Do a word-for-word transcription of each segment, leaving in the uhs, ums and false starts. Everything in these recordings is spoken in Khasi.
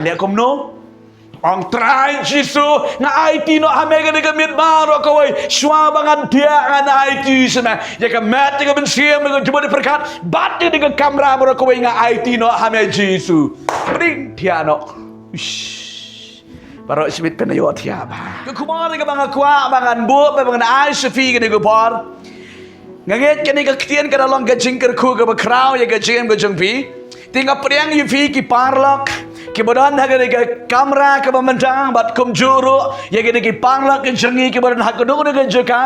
Leh kumno? Ong Trai Jisu, nga aiti noh ha me kane ka miet baroh kawei. Shuwa ba ngan thiah ngan aiti sha me ïa ka met, ïa ka mynsiem, ïa ka jubab pyrkhat, bad ïa kane ka kamra baroh kawei nga aiti noh ha me Jisu. Pdeng thiah noh. Uish. Baroh shibit pynïoh thiah bha. Ka khubor kaba nga kwah ba ngan buh, ba ngan ai sha phi kane ka por. Nga ngeit kane ka ktien ka da long ka jingkyrkhu kaba khraw ïa ka jingim ka jong phi. Te nga pdiang ïa phi ki paralok kiba don ha kane ka kamra kaba mynta bad kumjuh ruh ïa kine ki paralok ki jong ngi kiba don ha kano kano ka jaka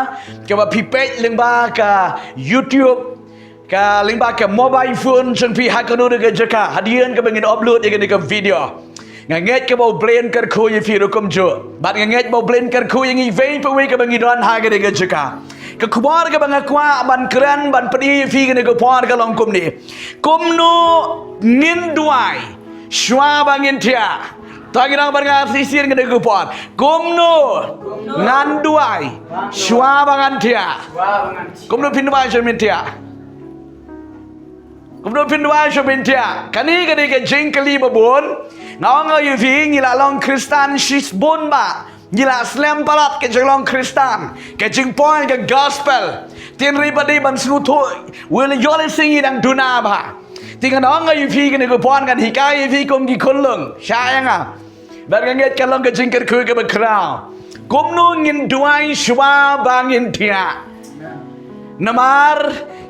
kaba phi peit lyngba ka YouTube, ka lyngba ka mobile phone jong phi ha kano kano ka jaka hadien kaba ngin upload ïa kane ka video. Nga ngeit kaba U Blei un kyrkhu ïa phi ruh kumjuh. Bad nga ngeit ba U Blei un kyrkhu ïa ngi wei pa wei kaba ngi don ha kane ka jaka. Ka khubor kaba nga kwah ban kren ban pyni ïa phi kane ka por ka long kumne. Kumno ngin duwai shuwa ba ngin thiah? To ngin ong bad nga shisien kane ka por. Kumno ngan duwai shuwa ba ngan thiah? Kumno phin duwai shuwa ba ngin thiah? Kumno phin duwai shuwa ba ngin thiah? Kane ka dei ka jingkylli ba bun. Nga ong ïa phi, ngi la long Khristan shibun bha. Ngi la slem palat ka jinglong Khristan, ka jingpoi ka gospel. Te hynrei pat dei ban sngewthuh, u la ïoh lehse ngi dang duna bha. Te ngan ong ïa phi kane ka por, ngan hikai ïa phi kum ki khunlung. Shah ïa nga. Bad nga ngeit ka long ka jingkyrkhu kaba khraw. Kumno ngin duwai shuwa ba ngin thiah? Namar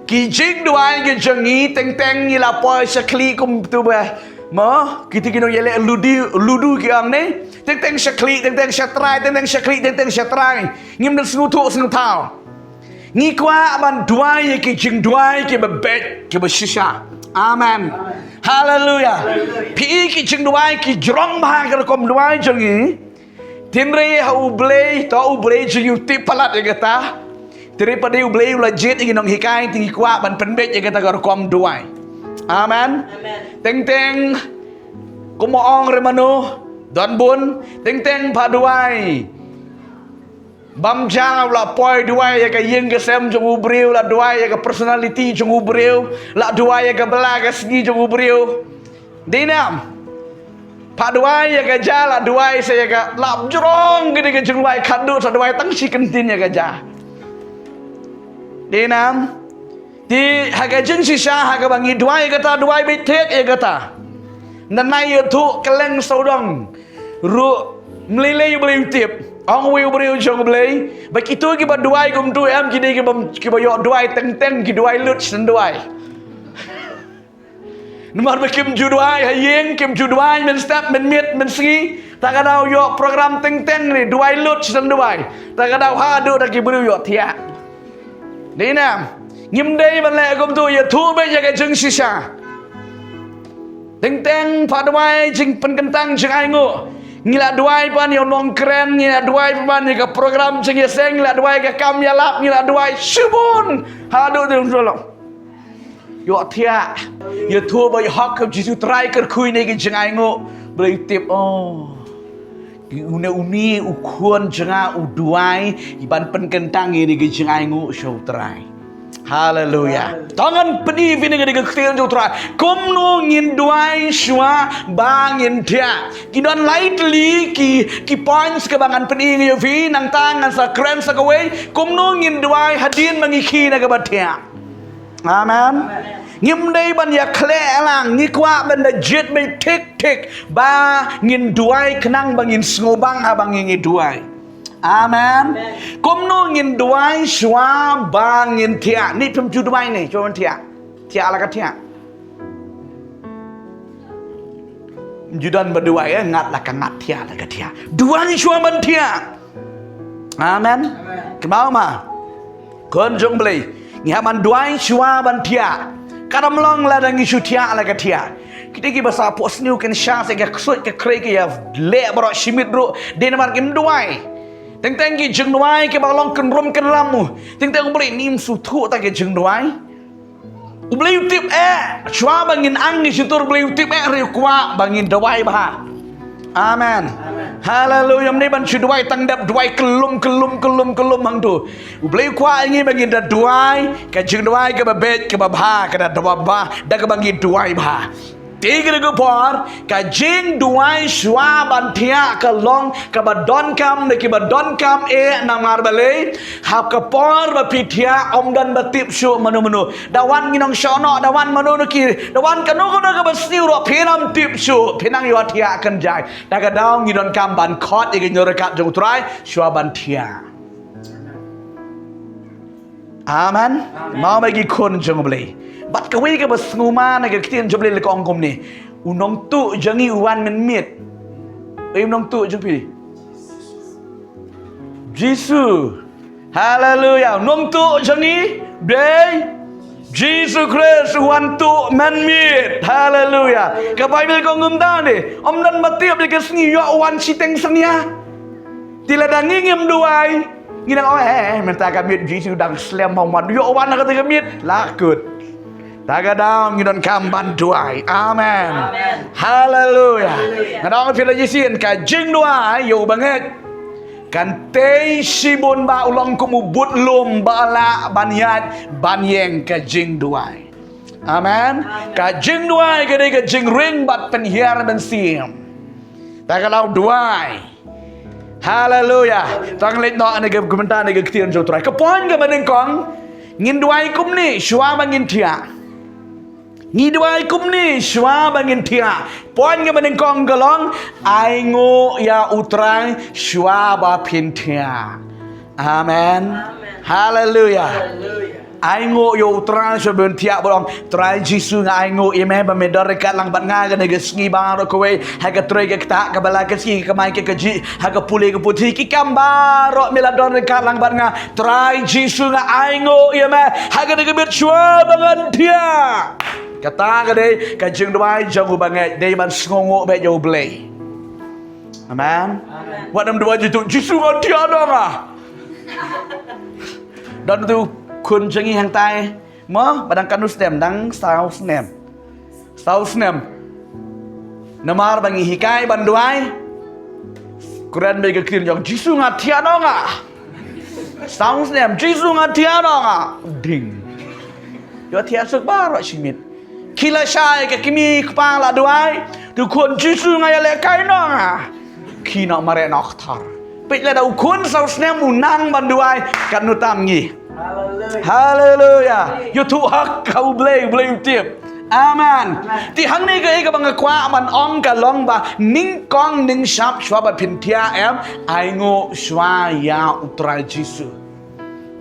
ki jingduwai ki jong ngi teng teng ngi la poi sha khlieh kumto ba. Mo, kita ki nongïaleh ludu, ludu ki ong ne. Teng teng sha khlieh, teng teng sha trai, teng teng sha khlieh, teng teng sha trai. Ngim dang sngewthuh sngewthaw. Ngi kwah ban duwai ïa ki jingduwai kiba beit, kiba shisha. Amen. Haleluya. Phi i ki jingduwai ki jrong bha ka rukom duwai jong ngi. Te hynrei ha U Blei, to U Blei jong ngi u tip palat ïa kata. Te hynrei pat dei U Blei u la jied ïa ngi nonghikai, te ngi kwah ban pynbeit ïa kata ka rukom duwai. Amen. Teng teng kumba ong re mano, don bun, teng teng pha duwai. Bam ja u la poi duwai ïa ka ïing ka sem jong u briew, la duwai ïa ka personality jong u briew, la duwai ïa ka bylla ka sngi jong u briew. Dei nam? Pha duwai ïa ka ja, la duwai sa ïa ka, la jrong kane ka jingduwai khatduh sa duwai tang shi kyntien ïa ka ja. Dei nam? Te ha ka jingshisha ha kaba ngi duwai ïa kata, duwai beit thik ïa kata. Nangne ïathuh kylleng sawdong ruh ym lei lei U Blei u tip. Ong uwei u briew jong U Blei ba kito kiba duwai kumto em ki dei kiba, kiba ïoh duwai teng teng, ki duwai lut shen duwai. Namar ba kim ju duwai ha ïing, kim ju duwai mynstep mynmiet mynsngi. Ta ka daw ïoh program teng teng ne duwai lut shen duwai. Ta ka daw haduh da ki briew ïoh thiah. Dei nam? Ngim dei ban leh kumto, ïathuh beit ïa ka jingshisha. Teng teng pha duwai jingpynkyntang jingainguh. Ngi la duwai ban ïa u nongkren, ngi la duwai ban ïa ka program jingïaseng, ngi la duwai ka kam ïalap, ngi la duwai shibun. Haduh dei u ïoh thiah. Ïathuh ba ïa hok ka Jisu Trai kyrkhu ïa kine ki jingainguh. Blei u tip, oh. Une, une u khun jong nga u duwai ban pynkyntang ïa kine ki jingainguh sha U Trai. Haleluya. To ngan pyni ïa phi kane ka ktien jong U Trai. Kumno ngin duwai shuwa ba ngin thiah? Ki don lai tylli ki, ki points kaba ngan pyni ïa phi, nangta ngan sa kren sa kawei. Kumno ngin duwai hadien ba ngi khie na kaba thiah? Amen. Ngim dei ban ïa khleh lang, ngi kwah ban da jied beit thik thik ba ngin duwai khnang ba ngin sngewbang haba ngi ngi duwai. Amen. Kumno ngin duwai shuwa ba ngin thiah? Ni phim ju duwai ni, shuwa ban thiah. Thiah la ka thiah. Ju don ba duwai, eh, ngat la ka ngat, thiah la ka thiah. Duwai shuwa ban thiah. Amen. Kynmaw ma. Khun jong Blei, ngi hap ban duwai shuwa ban thiah. Ka dang long lada ngi shu thiah la ka thiah. Kita kiba sa pok sniew kin sha sa ka ksuid ka khrei ka ïa leh baroh shi miet ruh. Dei namar kim duwai. Teng teng ki jingduwai kiba long kynrum kynram. Teng teng U Blei ym sngewthuh ta ki jingduwai. U Blei u tip eh, shuwa ba ngin ang ngi shu tur U Blei u tip eh, hynrei u kwah ba ngin duwai bha. Amen. Haleluya. Ym dei ban shu duwai tang dep duwai kyllum kyllum kyllum kyllum hangto. U Blei u kwah ngi ba ngin da duwai ka jingduwai kaba beit, kaba bha, ka da duwai bha, da kaba ngi duwai bha. Te ka dei ka por, ka jingduwai shuwa ban thiah ka long kaba donkam, da kiba donkam eh namar balei, ha ka por ba phi thiah ym don ba tip shuh mano mano. Da wan ngi nongshong noh, da wan mano na ki, da wan kano kano kaba sniew ruh phin ym tip shuh, phin nang ïoh thiah kynjai. Da ka daw ngi donkam ban khot ïa ka jingïaroh jong u Trai shuwa ban thiah. Amen. Amen. Mano ba ki khun jong u Blei. Bad kawei kaba sngewma na ka ktien jong u Blei la ka ong kumne. U nongtuh jong ngi u wan mynmiet. Ei u nongtuh jong phi? Jisu. Haleluya. U nongtuh jong ngi, Blei Jisu Khrist u wan tuh mynmiet. Haleluya. Ka Baibl ka ong kumta ne. Ym don ba tip ïa ka sngi ïoh u wan shiteng synñia. Te lada ngi ngim duwai, ngi nang ong, eh, eh, mynta ka miet Jisu dang slem, ma u wan, ïoh u wan ha kata ka miet. La kut. Da ka daw ngi donkam ban duwai. Amen. Amen. Haleluya. Haleluya. Nga ong phi la shisien, ka jingduwai ïa u bangeit kan tei shibun ba u long kum u budlum ba lah ban ïaid ban ïeng ka jingduwai. Amen. Amen. Ka jingduwai ka dei ka jingring bad pynhiar mynsiem. Da ka daw duwai. Haleluya. Tang leit noh na ka kumta na ka ktien jong u Trai. Ka point kaba nyngkong, ngin duwai kumne shuwa ba ngin thiah. Ngi duwai kumne shuwa ba ngin thiah. Point kaba nyngkong ka long, ainguh ïa u Trai shuwa ba phin thiah. Amen. Amen. Haleluya. Haleluya. Ainguh ïa u Trai shuwa ban thiah, ba ong, Trai Jisu, nga ainguh ïa me ba me don ryngkat lang bad nga ha kane ka sngi baroh kawei, ha ka trei ka ktah, ka bylla ka sngi, ka kamai ka kajih, ha ka pule ka puthi, ki kam baroh me la don ryngkat lang bad nga. Trai Jisu, nga ainguh ïa me ha kane ka miet shuwa ba ngan thiah. Kata ka dei ka jingduwai jong u bangeit, dei ban sngewnguh beit ïa u Blei. Amen. Amen. Wat nym duwai jitu, Jisu, nga thiah noh nga. Don tu khun jong ngi hangtai. Mo, ba dang katno snem, dang saw snem. Saw snem. Namar ba ngi hikai ban duwai. Kren bad ka ktien jong Jisu, nga thiah noh nga. Saw snem, Jisu, nga thiah noh nga. Ding. Ïoh thiah suk baroh shi miet. Ki lashai, ka kmie kpa la duwai. Tu khun, Jisu, nga ïalehkai noh nga. Ki noh mareh noh kthar. Peit lada u khun saw snem u nang ban duwai, katno tam ngi. Haleluya. Haleluya. Ïathuh hok ha u Blei, u Blei u tip. Amen. Amen. Te hangne kaei kaba nga kwah ban ong ka long ba nyngkong nyngshap shuwa ba phin thiah em, ainguh shuwa ïa u Trai Jisu.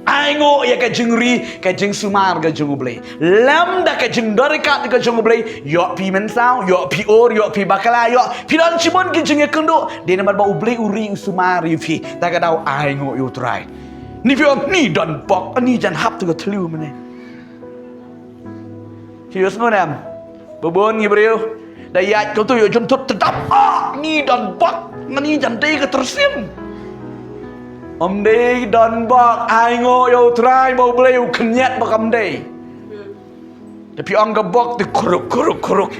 Ainguh ïa ka jingri, ka jingsumar ka jong u Blei. Lem da ka jingdon ryngkat ka jong u Blei, ïoh phi mynsaw, ïoh phi ur, ïoh phi bakla, ïoh phi don shibun ki jingïakynduh. Dei namar ba u Blei u ri u sumar ïa phi. Da ka daw ainguh ïa u Trai. Ni phi ong ni don bok, ni jan hap tu ka thliew mynne. Phi ïohsngew ne em? Ba bun ngi briew da ïaid kumtu ïoh jynthut tdap. Ah, ngi don bok, ngan ngi jan dei ka tyrsim. Ym dei don bok, ainguh ïa u Trai ba u Blei u khynñiat ba kam dei. Te phi ong ka bok te khuruk khuruk khuruk.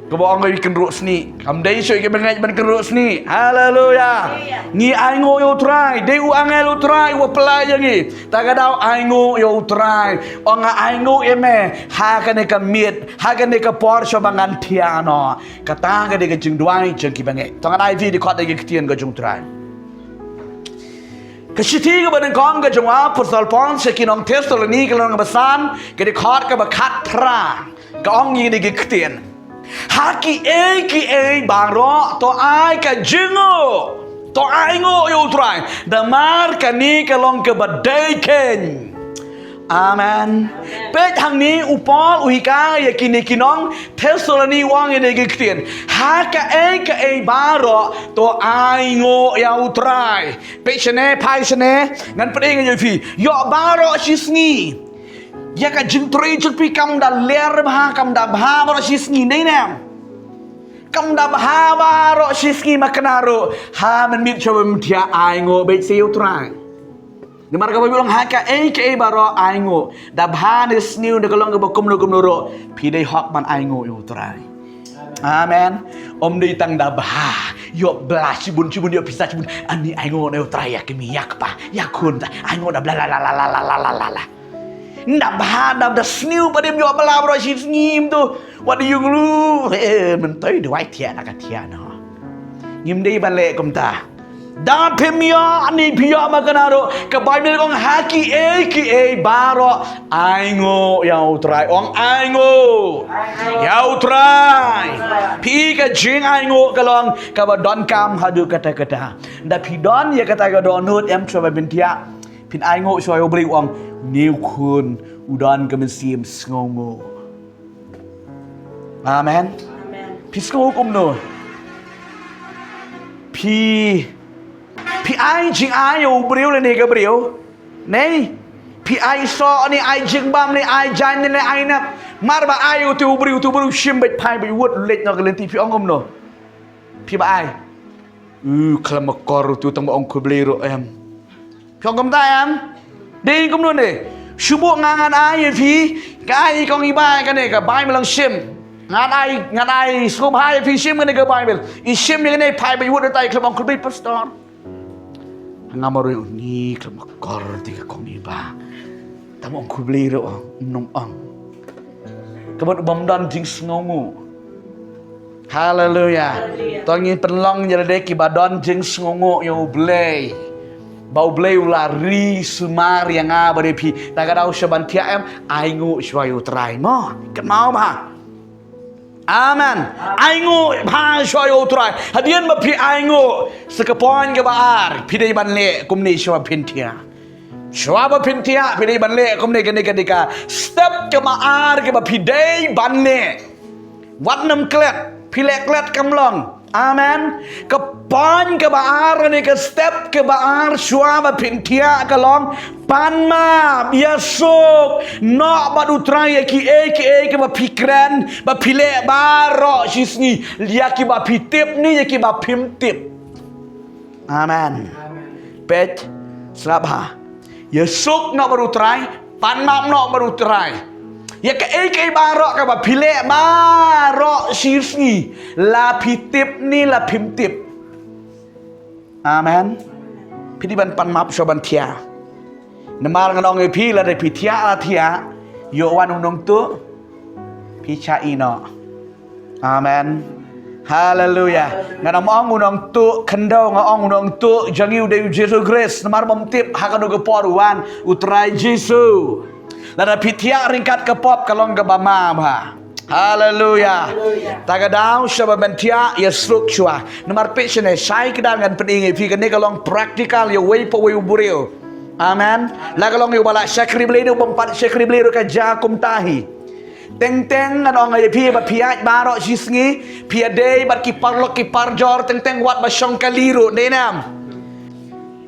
Kaba ong ka kynruh snieh. Kam dei shuh ka bangeit ban kynruh snieh. Haleluya. Ngi ainguh ïa u Trai, dei u angel u Trai uba pynlait ïa ngi. Ta ka daw ainguh ïa u Trai. Ong nga ainguh ïa me ha kane ka miet, ha kane ka por shuwa ba ngan thiah noh. Kata ka dei ka jingduwai jong ki bangeit. To ngan ai ïa phi dkhot da ki ktien ka jong u Trai. Ka shithi kaba nyngkong ka jong u apostol Paul sha ki nong Thessaloni ka lynnong kaba san, ka dkhot kaba khatphra. Ka ong ïa kine ki ktien. Ha kiei kiei baroh to ai ka jingnguh. To ainguh ïa u Trai. Namar kane ka long kaba dei keiñ. Amen. Peit hangne u Paul u hikai ïa kine ki nong Thessaloni u ong ïa kine ki ktien. Ha kaei kaei baroh to ainguh ïa u Trai. Peit shane, phai shane, ngan pdiang ïa phi. Ïoh baroh shisngi. Ïa ka jingtrei jong phi kam da ler bha, kam da bha baroh shisngi, dei ne em? Kam da bha baroh shisngi, ma kane ruh ha mynmiet shuwa ba phin thiah ainguh beit sha u Trai. Namar kaba u ong ha kaei kaei baroh ainguh, da bha ne sniew ne ka long kaba kumno kumno ruh, phi dei hok ban ainguh ïa u Trai. Amen. Ym dei tang da bha, ïoh bla shibun shibun, ïoh pisa shibun, ani ainguh ïa u Trai, ïa kmie, ïa kpa, ïa khun, ta ainguh da bla la la la. Nda bha, nda da sniew ba dim ïoh ba la bro shi sngim tu. Wat ïung lu, eh, myntoi duwai thiah na ka thiah no. Ngim dei ban leh kumta. Da phim ïoh ni phi ïoh ma ka na ruh. Ka Baibl ong ha kiei kiei baroh ainguh ïa U Trai. Ong ainguh ïa U Trai. Phi ka jingainguh ka long kaba donkam haduh katta katta. Da phi don ïa kata ka dohnud em shuwa ba phin thiah. Phin ainguh shuwa ïa U Blei, ong, une u khun u don ka mynsiem sngewnguh. Amen. Amen. Phi sngew kumno? Phi, phi ai jingai ïa u briew lane ka briew? Nei. Phi ai soh ne ai jingbam ne ai jaiñ ne ai nep? Mar ba ai ïa utu u briew, utu u briew shim beit phai beit wut leit noh ka lynti, phi ong kumno? Phi ba ai. U khlem akor utu tang ba ong khublei ruh em. Phi ong kumta em? Dei kumno ne? Shu buh nga ngan ai ïa phi, ka ai i kong i ba kane ka Baibl lang shim. Ngan ai, ngan ai sngewbha ïa phi shim kane ka Baibl. I shim ïa kane phai ba i wut na tai khlem ong khublei pastor. Nga ma ruh ngi khlem akor te ka kong i ba. Tang ong khublei ruh ong, ym ong. Ka mut bym don jingsngewnguh. Haleluya. Haleluya. To ngin pynlong ïa lade kiba don jingsngewnguh ïa U Blei. Ba U Blei u la ri sumar ïa nga bad ïa phi. Ta ka daw sha ban thiah em, ainguh shuwa ïa U Trai mo. Kynmaw bha. Amen. Ainguh bha shuwa ïa U Trai. Hadien ba phi ainguh, sa ka point kaba ar, phi dei ban leh kumne shuwa phin thiah. Shuwa ba phin thiah, phi dei ban leh kumne, kane ka dei ka step kaba ar kaba phi dei ban leh. Wat nym klet, phi leh klet kam long. Amen. Ka point kaba ar ne ka step kaba ar shuwa ba phin thiah ka long, pan map, ïasuk noh bad U Trai ïa kiei kiei kiba phi kren, ba phi leh baroh shi sngi, ïa kiba phi tip ne ïa kiba phim tip. Amen. Peit, sngap ha. Ïasuk noh bad U Trai, pan map noh bad U Trai. Ïa kaei kaei baroh kaba phi leh baroh shi sngi, la phi tip ne la phim tip. Amen. Phi dei ban pan map shuwa ban thiah. Namar ngan ong ïa phi, lada phi thiah la thiah, ïoh wan u nongtuh, phi shah ïeh noh. Amen. Haleluya. Ngan ym ong u nongtuh khyndew, nga ong u nongtuh jong ngi u dei u Jisu Khrist. Namar bym tip ha kano ka por u wan U Trai Jisu. Lada phi thiah ryngkat ka pop ka long kaba ma bha. Haleluya. Ta ka daw shuwa ban thiah, ïasuk shuwa. Namar peit shane, shai kdar ngan pyni ïa phi, kane ka long practical ïa uwei pa uwei u briew. Amen. La ka long ïa uba la shakri Blei ne u bym pat shakri Blei ruh ka jia kumta hi. Teng teng ngan ong ïa phi ba phi ïaid baroh shi sngi, phi ïadei bad ki paralok ki parajor, teng teng wat ba shong kali ruh, dei ne em?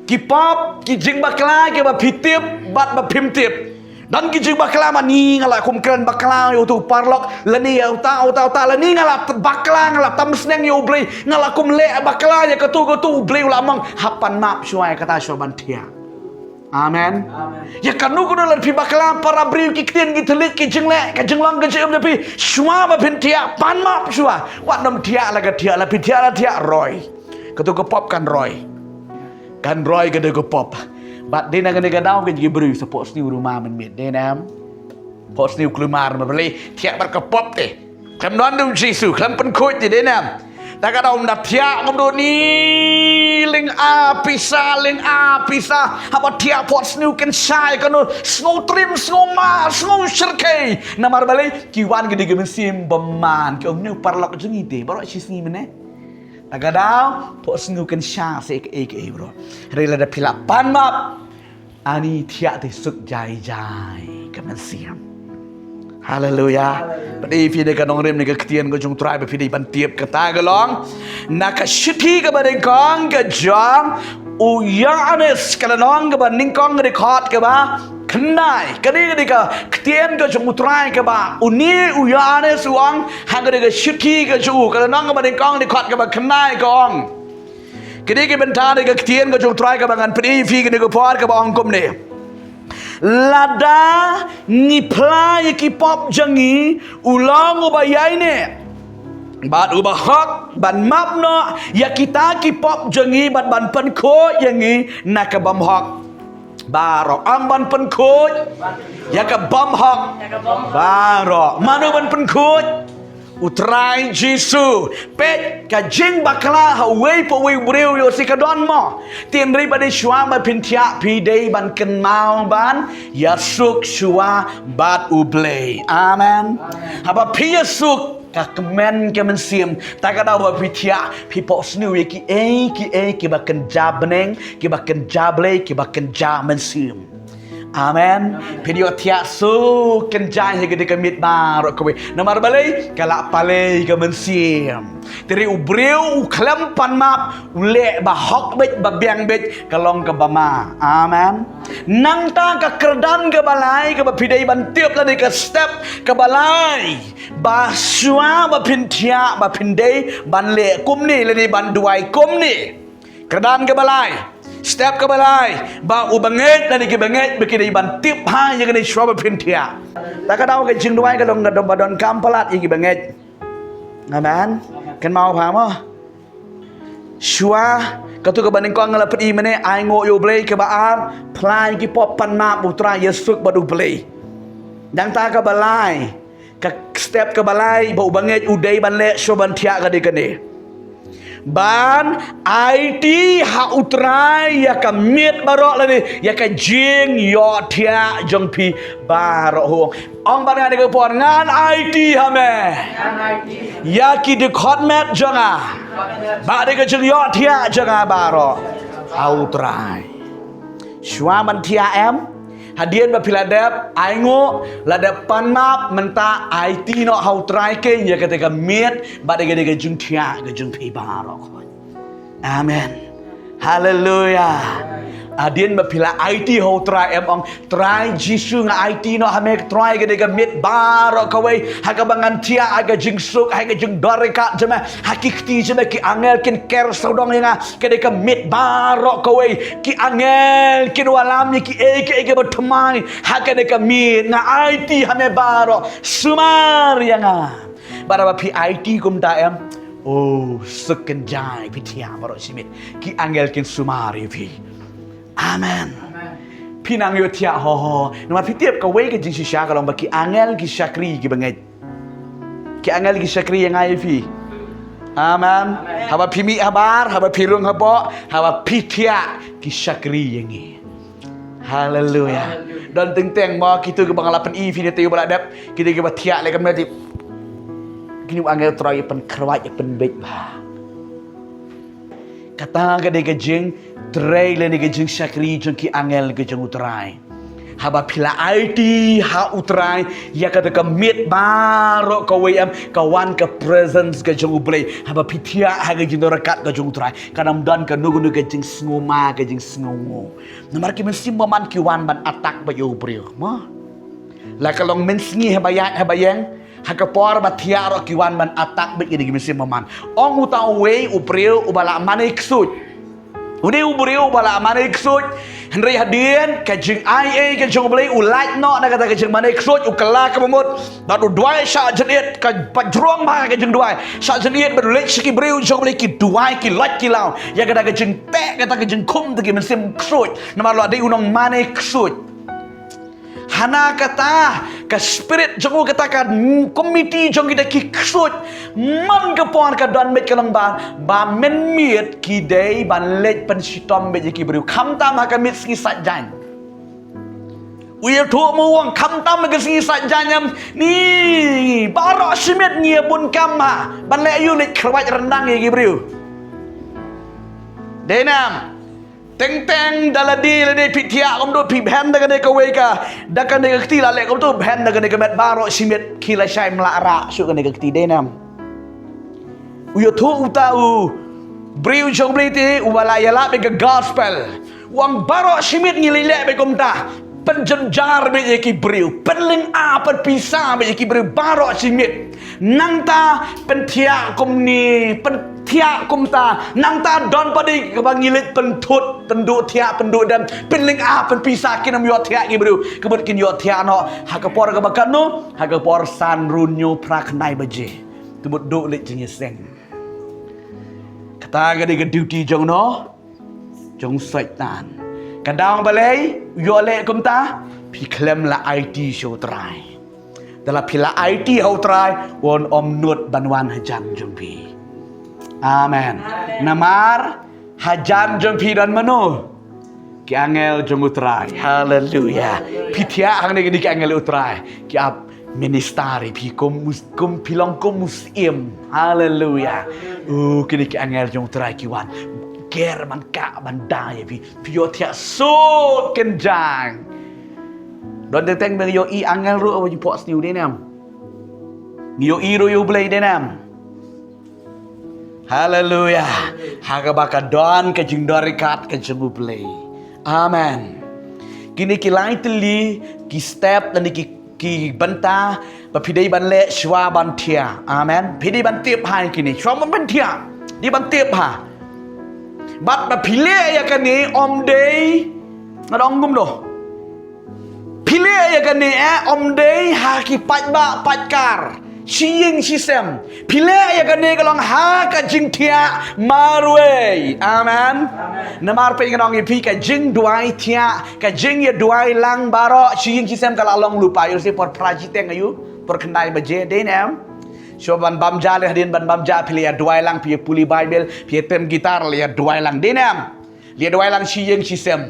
Ki pop, ki jingbakla kiba phi tip bad ba phim tip. Don ki jingbakla ba ngi nga la kum kren bakla ïa utu u paralok, lane ïa uta, uta, uta, lane nga la bakla, nga la tam sneng ïa U Blei, nga la kum leh bakla ïa katu katu, U Blei u la ong, hap pan map shuwa ïa kata shuwa ban thiah. Amen. Amen. Ïa kano kano lada phi bakla para briew, ki ktien ki thylliej, ki jingleh, ka jinglong ka jingim jong phi, shuwa ba phin thiah, pan map shuwa. Wat nym thiah la ka thiah, la phi thiah la thiah roi. Katu ka pop kan roi. Kan roi katu ka pop. Bad dei na kane ka daw ka jingïabriew sa pok sniew ruma mynmiet, dei ne em? Pok sniew kulmar ma balei thiah bad ka pop te. Khlem don u Jisu, khlem pynkhuid te, dei ne em? Ta ka daw ym da thiah ngam dut ni, lyng a pisa, lyng a pisa. Haba thiah pok sniew kynshai kano, sngew trim, sngew ma, sngew shyrkhei. Namar balei, ki wan ki dei ki mynsiem bymman, ki ong ne u paralok jong ngi te, baroh shi sngi mynne. Ta ka daw, pok sniew kynshai se kaei kaei bro. Hynrei lada phi la pan map. Ani thiah te suk jai jai ka mynsiem. Haleluya. Phi dei phi dei ka nongrim ne ka ktien ka jong U Trai ba phi dei ban tip kata ka long. Na ka shithi kaba nyngkong ka jong u Ïoannis ka lynnong kaba nyngkong ka dkhot kaba khyndai. Ka dei ka dei ka ktien ka jong U Trai kaba une u Ïoannis u ong ha ka dei ka shithi ka jong u ka lynnong kaba nyngkong dkhot kaba khyndai ka ong. Kine ki bynta dei ka ktien ka jong U Trai kaba ngan pyni ïa phi kine ki por kaba ong kumne. Lada ngi phla ïa ki pop jong ngi, u long uba ïaineh bad uba hok ban map noh ïa kita ki pop jong ngi bad ban pynkhuid ïa ngi na ka bymhok. Baroh. Ong ban pynkhuid ïa ka bym hok. Baroh. Mano ban pynkhuid? U Trai Jisu. Peit ka jingbakla ha uwei pa uwei u briew ïoh shi ka don mo. Te hynrei ba dei shuwa ba phin thiah phi dei ban kynmaw ban ïasuk shuwa bad U Blei. Amen. Haba phi ïasuk ka kmen ka mynsiem, ta ka daw ba phi thiah phi pok sniew ïa kiei kiei kiba kynja bneng, kiba kynja Blei, kiba kynja mynsiem. Amen. Phi dei ïoh thiah suk kynja ïa ka dei ka miet baroh kawei. Namar balei? Ka la pale ka mynsiem. Te hynrei u briew u khlem pan map, u leh ba hok beit ba biang beit, ka long kaba ma. Amen. Nangta ka kyrdan kaba lai kaba phi dei ban tip lane ka step kaba lai, ba shuwa ba phin thiah ba phin dei ban leh kumne lane ban duwai kumne. Kyrdan kaba lai, step kaba lai, ba u bangeit lane ki bangeit ba ki dei ban tip ha ïa kane shuwa ba phin thiah. Ta ka daw ka jingduwai ka long ka dong ba donkam palat ïa ki bangeit. Amen. Kynmaw pha mo. Shuwa, kato kaba nyngkong nga la pyni mynne, ainguh ïa U Blei, kaba ar, phla ïa ki pop, pan map, U Trai ïasuk bad U Blei. Nangta kaba lai, ka step kaba lai ba u bangeit u dei ban leh shuwa ban thiah ka dei kane. Ban aiti ha U Trai ïa ka miet baroh lane ïa ka jingïohthiah jong phi baroh. Ong bad nga ha kane ka por, ngan aiti ha me ïa ki dkhot met jong nga bad ïa ka jingïohthiah jong nga baroh ha U Trai. Shuwa ban thiah em, hadien ba phi la dep ainguh, la dep pan map, mynta aiti noh ha U Trai keiñ ïa kata ka miet bad ïa kata ka jingthiah ka jong phi baroh. Amen. Haleluya. Hadien ba phi la aiti ha U Trai em, ong, Trai Jisu, nga aiti noh ha me Trai ka dei ka miet baroh kawei, ha kaba ngan thiah ha ka jingsuk, ha ka jingdon ryngkat jong me, ha ki kti jong me, ki angel kin ker sawdong ïa nga, ka dei ka miet baroh kawei, ki angel kin wallam ïa kiei kiei kiba thymmai ha ka dei ka miet. Nga aiti ha me baroh, sumar ïa nga. Bad haba phi aiti kumta em, oh, suk kynja, phi thiah baroh shi miet, ki angel kin sumar ïa phi. Amen. Phi nang ïohthiah ho ho. Namar phi tip kawei ka jingshisha ka long ba ki angel ki shakri ki bangeit. Ki angel ki shakri ïa nga ïa phi. Amen. Haba phi mih habar, haba phi rung hapoh, haba phi thiah, ki shakri ïa ngi. Haleluya. Don teng teng mo kito kiba nga la pyni phi ne te, uba la dep, kito kiba thiah leh kumne te. Kine u angel Trai ïa pynkhrwat, ïa pynbeit bha. Kata ka dei ka jingtrei lane ka jingshakri jong ki angel ka jong U Trai. Haba phi la aiti ha U Trai ïa kata ka miet baroh kawei em, ka wan ka presence ka jong U Blei. Haba phi thiah ha ka jingdon ryngkat ka jong U Trai, kan ym don kano kano ka jingsngewma, ka jingsngewnguh. Namar ki mynsiem bymman ki wan ban attack bad ïa u briew. Mo? La ka long mynsngi haba ïaid haba ïeng, ha ka por ba thiah ruh ki wan ban attack bad ïa ki mynsiem bymman. Ong uta uwei u briew uba la mane ksuid. Une u briew uba la mane ksuid. Hynrei hadien ka jingai ei ka jong U Blei, u lait noh na kata ka jingmane ksuid, u kylla ka bamut bad u duwai shah jynit, ka pajrong bha ka jingduwai. Shah jynit bad u leit sha ki briew jong U Blei, ki duwai ki lait ki law ïa kata ka jingteh kata ka jingkhum ta ki mynsiem ksuid. Namar la dei u nongmane ksuid. Hana kata ka spirit jong u, kata ka komiti jong kita ki ksuid, man ka por ka don beit ka long ba, ba mynmiet ki dei ban leit pynshitom beit ïa ki briew, khamtam ha ka miet sngi Saitjaiñ. U ïathuh mo, u ong khamtam ha ka sngi Saitjaiñ em, ni baroh shi miet ngi ïa bun kam ha ban leh aïu? Leit khrwat ryndang ïa ki briew. Dei nam? Teng teng da lade lade phi thiah kumto, phi bhen da kane kawei ka, da kane ka kti, la leh kumto, bhen da kane ka met, baroh shi miet ki lashai mlak rah shuh kane ka kti. Dei nam? U ïathuh uta u briew jong U Blei te, uba la ïalap ïa ka gospel, u ong baroh shi miet ngi leit leh beit kumta, pynjynjar beit ïa ki briew, pynlynga pynpisa beit ïa ki briew baroh shi miet. Nangta pynthiah kumne, pynthiah kumta, nangta don pat de kaba ngi leit pynthut, pynduh thiah, pynduh dem, pynlynga pynpisa, kin ym ïohthiah ki briew, ka mut kin ïohthiah noh ha ka por kaba katno? Ha ka por san, run, hynñiew, phra, khyndai baje. Te mut duh leit jingïaseng. Kata ka dei ka duty jong no? Jong Soitan. Ka daw balei, ïoh leh kumta, phi khlem la aiti sha u Trai. Te la phi la aiti ha u Trai, un ym nud ban wan hajan jong phi. Amen. Namar, hajan jong phi don mano? Ki angel jong u Trai. Haleluya. Phi thiah hangne kine ki angel u Trai. Ki ap minister ïa phi kum mus-, kum phi long kum u syiem. Haleluya. U kine ki angel jong u Trai ki wan. Ker ban kah ban da ïa phi. Phi ïoh thiah suk kynjang. Don teng teng ba ngi ïohi angel ruh ba jingphohsniew dei ne em. Ngi ïohi ruh ïa u Blei dei ne em. Haleluya. Ha kaba ka don ka jingdon ryngkat ka jong u Blei. Amen. Kine ki lai tylli ki step lane ki, ki bynta ba phi dei ban leh shuwa ban thiah. Amen. Phi dei ban tip ha kine shuwa ban, ban thiah. Dei ban tip ha. Bad ba phi leh ïa kane ym dei, nga ong kumno. Phi leh ïa kane eh ym dei ha ki paidbah paidkar, shi ïing shi sem. Phi leh ïa kane ka long ha ka jingthiah marwei. Amen. Namar phi, nga ong ïa phi, ka jingduwai thiah, ka jingïaduwai lang baroh shi ïing shi sem ka la long lypa. Ïoh shi por phra jingteng, aïu, por khyndai baje, dei ne em. Shuwa ban bam ja, leh hadien ban bam ja phi la ïaduwai lang, phi ïa pule Baibl, phi ïa tem guitar, la ïaduwai lang, dei ne em. La ïaduwai lang shi ïing shi sem.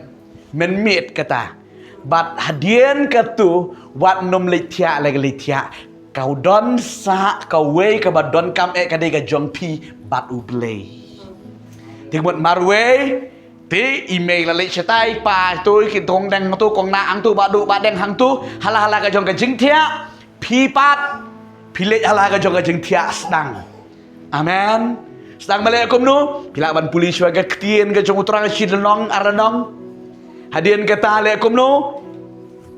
Mynmiet kata. Bad hadien kata, wat nym leit thiah, leit, leit thiah. Ka don sa kawei kaba donkam eh, ka dei ka jong phi bad u Blei. Te mut marwei, te i mei la leit shatai, pa tu, ki tong deng tu, kong na ang tu, ba du ba deng hang tu, hala hala ka jong ka jingthiah, phi pat, phi leit hala ka jong ka jingthiah sdang. Amen. Sdang ba leh kumno, phi lah ban pule shuwa ka ktien ka jong u Trai shi lynnong ar lynnong. Hadien kata leh kumno,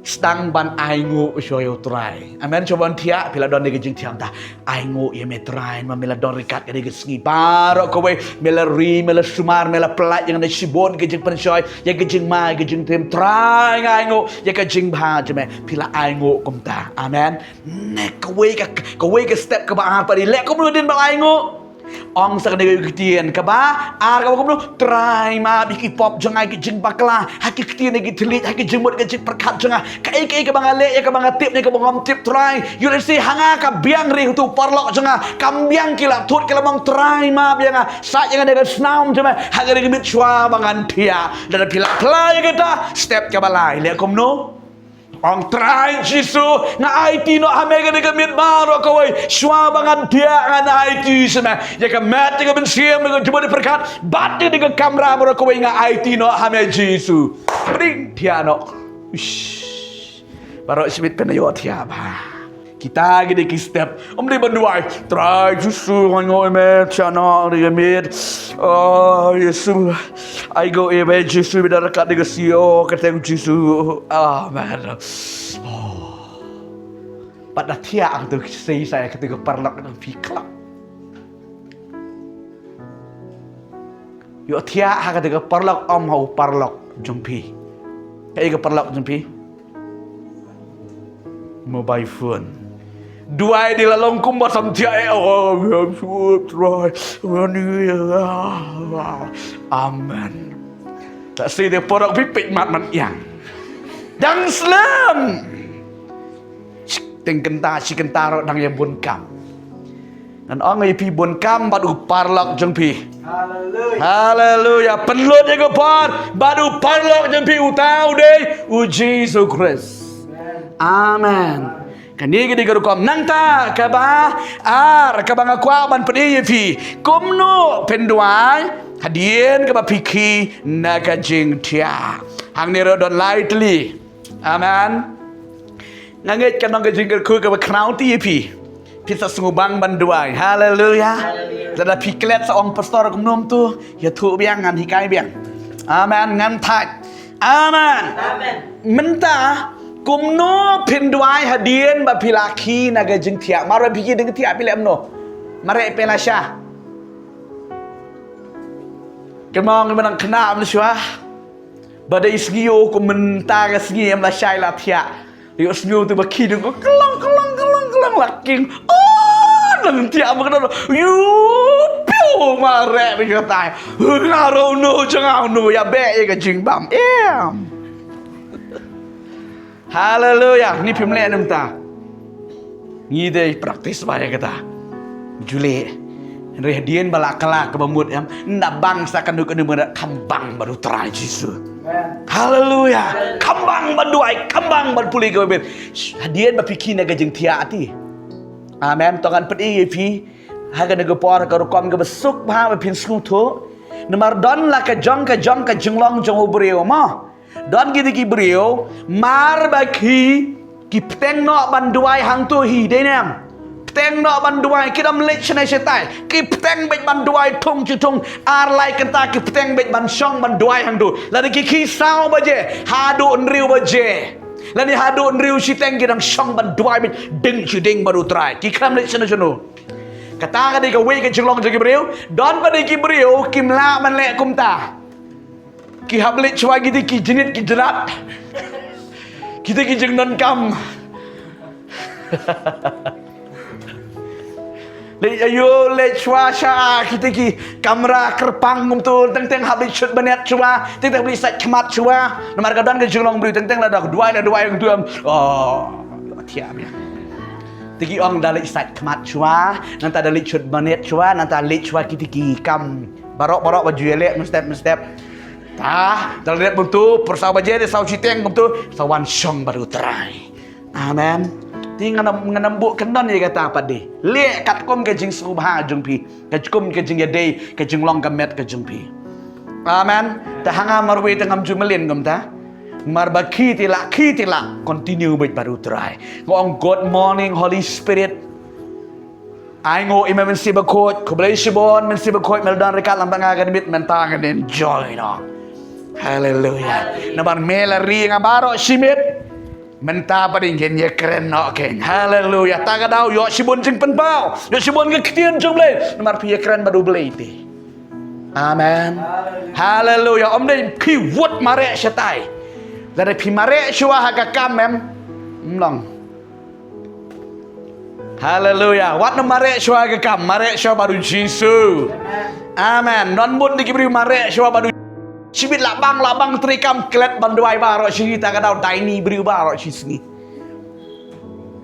sdang ban ainguh shuwa ïa u Trai. Amen. Shuwa ban thiah, phi lah don ïa ka jingthiah, ynda ainguh ïa me Trai, namar me la don ryngkat kane ka sngi baroh kawei, me la ri, me la sumar, me la pynlait ïa nga na shibun ka jingpynshoi, ïa ka jingma, ïa ka jingtim, Trai nga ainguh ïa ka jingbha jong me. Phi lah ainguh kumta. Amen. Ne kawei ka, kawei ka step kaba ar pat, leh kumno hadien ba la ainguh. Ong sa kane ka ktien kaba ar kaba kumno, Trai map ïa ki pop jong nga, ïa ki jingbakla, ha ki ktien, ïa ki thylliej, ha ki jingmut, ki jingpyrkhat jong nga. Kaei kaei kaba nga leh, ïa kaba nga tip, ïa kaba ngam tip, Trai. Ïoh lehse ha nga ka biang ri, uto u paralok jong nga kam biang, ki la thut, ki la mong, Trai map ïa nga, sait ïa nga da ka snam jong me ha kane ka miet shuwa ba ngan thiah. Lada phi la, phi la ïa kata, step kaba lai, leh kumno. Ong, Trai Jisu, nga aiti noh ha me kane ka miet baroh kawei. Shuwa ba ngan thiah ngan aiti sha me. Ïa ka met, ïa ka mynsiem, ïa ka jingmut jingpyrkhat, bad ïa ka kamram baroh kawei nga aiti noh ha me Jisu. Pdeng thiah noh. Uish. Baroh shibit pynïoh thiah bha. Kita ki dei ki step. Ym dei ban duwai, Trai Jisu, nga ainguh ïa me, thiah noh, dei ka miet. Oh, Jisu. Ainguh ïa me Jisu, me da ryngkat da ka C E O, kyrteng Jisu. Amen. Oh. Pat da thiah hangto, sei sa ïa kato ka paralok, nang phi klak. Ïoh thiah ha kato ka paralok, ym ha u paralok jong phi. Kaei ka paralok jong phi? Mobile phone. Duwai dei la long kumba sam thiah eh. Oh, we have to try. Amen. Ta si de paralok phi peit mat man ïang. Dang slem. Teng kynta shi kynta ruh dang ïa bun kam. Ngan ong ïa phi, bun kam bad u paralok jong phi. Haleluya. Haleluya. Pynlut ïa ka por bad u paralok jong phi, uta u dei u Jisu Khrist. Amen. Kane ka dei ka rukom. Nangta kaba ar kaba nga kwah ban pyni ïa phi, kumno phin duwai hadien kaba phi khie na ka jingthiah. Hangne ruh don lai tylli. Amen. Nga ngeit ka long ka jingkyrkhu kaba khraw te ïa phi. Phi sa sngewbang ban duwai. Haleluya. Lada phi klet sa ong, Pastor, kumno to? Ïathuh biang, ngan hikai biang. Amen. Ngan thait. Amen. Mynta kumno phin duwai hadien ba phi la khie na ka jingthiah? Mar ba phi khie na ka jingthiah phi leh kumno? Mareh phi lashai. Kynmaw ngi mynta khynnah mynshwa. Ba dei sngi ïoh kum mynta ka sngi, em lashai la thiah. Ïoh sngew te ba khie dang klong klong klong klong la king. Oh, nang thiah ba ka dang. Ïoh pio Oh, mareh bad kata. Nga ruh no jong nga no ïa beh ïa ka jingbam. Em. Haleluya. Ni phim leh nangta. Ngi dei practice ba ïa kata. Jule. Hynrei hadien ba la kylla kaba mut em. Nda bang sa kano kano ba kham bang bad u Trai Jisu. Haleluya. Kham bang bad duwai, kham bang bad pule kaba bit. Hadien ba phi kine ka jingthiah ti. Amen. To ngan pyni ïa phi. Ha kane ka por ka rukom kaba suk bha ba phin sngewthuh. Namar don la ka jong ka jong ka jinglong jong u briew mo. Don kito ki briew mar ba ki ki pteng noh ban duwai hangto hi dei ne em. Pteng noh ban duwai ki dom leit shane shatai. Ki pteng beit ban duwai thung shi thung ar lai kynta ki pteng beit ban shong ban duwai hangto. Lada ki khie saw baje haduh hynriew baje. Lane haduh hynriew shiteng ki dang shong ban duwai beit ding shi ding bad u Trai. Ki khlem leit shane shano. Kata ka dei kawei ka jinglong jong ki briew. Don pat de ki briew kim lah ban leh kumta. Ki hap leit shuwa kito ki jingit ki jinglat. Kito ki jingdonkam. Leit ayo leit shuwa sha kito ki kamra kyrpang kumto teng teng hap leit shut bniat shuwa teng teng hap leit sait khmat shuwa. Namar ka don ka jinglong briew teng teng la da duwai la duwai kumto em. Oh, thiah bha. Te ki ong da leit sait khmat shuwa, nangta da leit shut bniat shuwa, nangta leit shuwa kito ki kam baroh baroh ba ju ïaleh mynstep mynstep. Ta da leit kumto pyrsa baje de saw shiteng kumto sa wan shong bad u Trai. Amen. Te ngan ym ngan ym buh kyndon ïa kata pat de. Leh katkum ka jingsngewbha jong phi, katkum ka jingïadei, ka jinglong ka met ka jong phi. Amen. Te ha nga marwei te ngam ju mlien kumta. Mar ba khie te lah khie te lah continue bad bad u Trai. Nga ong good morning Holy Spirit. Ai nguh ïa me Mynsiem Bakhuid, khublei shibun Mynsiem Bakhuid me la don ryngkat lem bad nga kane miet mynta ngan enjoy noh. Haleluya. Namar me la ri ïa nga baroh shi miet. Mynta pat ngin ïakren noh kein. Haleluya. Ta ka daw ïoh shibun jingpynpaw, ïoh shibun ka ktien jong U Blei. Namar phi ïakren bad U Blei te. Amen. Haleluya. Ym dei phi wut mareh shatai. Lada phi mareh shuwa ha ka kam em. Ym long. Haleluya. Wat nym mareh shuwa ha ka kam, mareh shuwa bad U Jisu. Amen. Don bun de ki briew mareh shuwa bad U. Shibit lah bang lah bang treikam klet ban duwai baroh shi sngi, ta ka daw daini briew baroh shi sngi.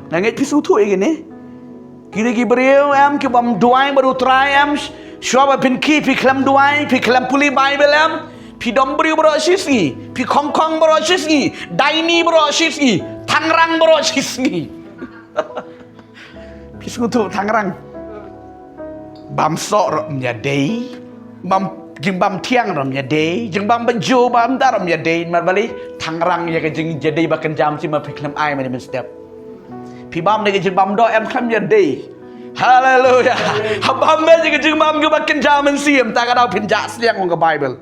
Nga ngeit phi sngewthuh ïa kine. Kine ki briew em ki bym duwai bad U Trai em. Shuwa ba phin khie phi khlem duwai, phi khlem pule Baibl em. Phi dom briew baroh shi sngi, phi khongkhong baroh shi sngi, daini baroh shi sngi, thangrang baroh shi sngi. Phi sngewthuh thangrang. Bam soh ruh ym ïadei. Bam jingbam thiang ruh ym ïadei. Jingbam bynjur bam da ruh ym ïadei. Namar balei? Thangrang ïa ka jingïadei ba kynja shi ma phi khlem ai mynne mynstep. Phi bam da ka jingbam doh em khlem ïadei. Haleluya. Ha bam da ka jingbam kaba kynja mynsiem ta ka daw phin jah sliang ong ka Baibl.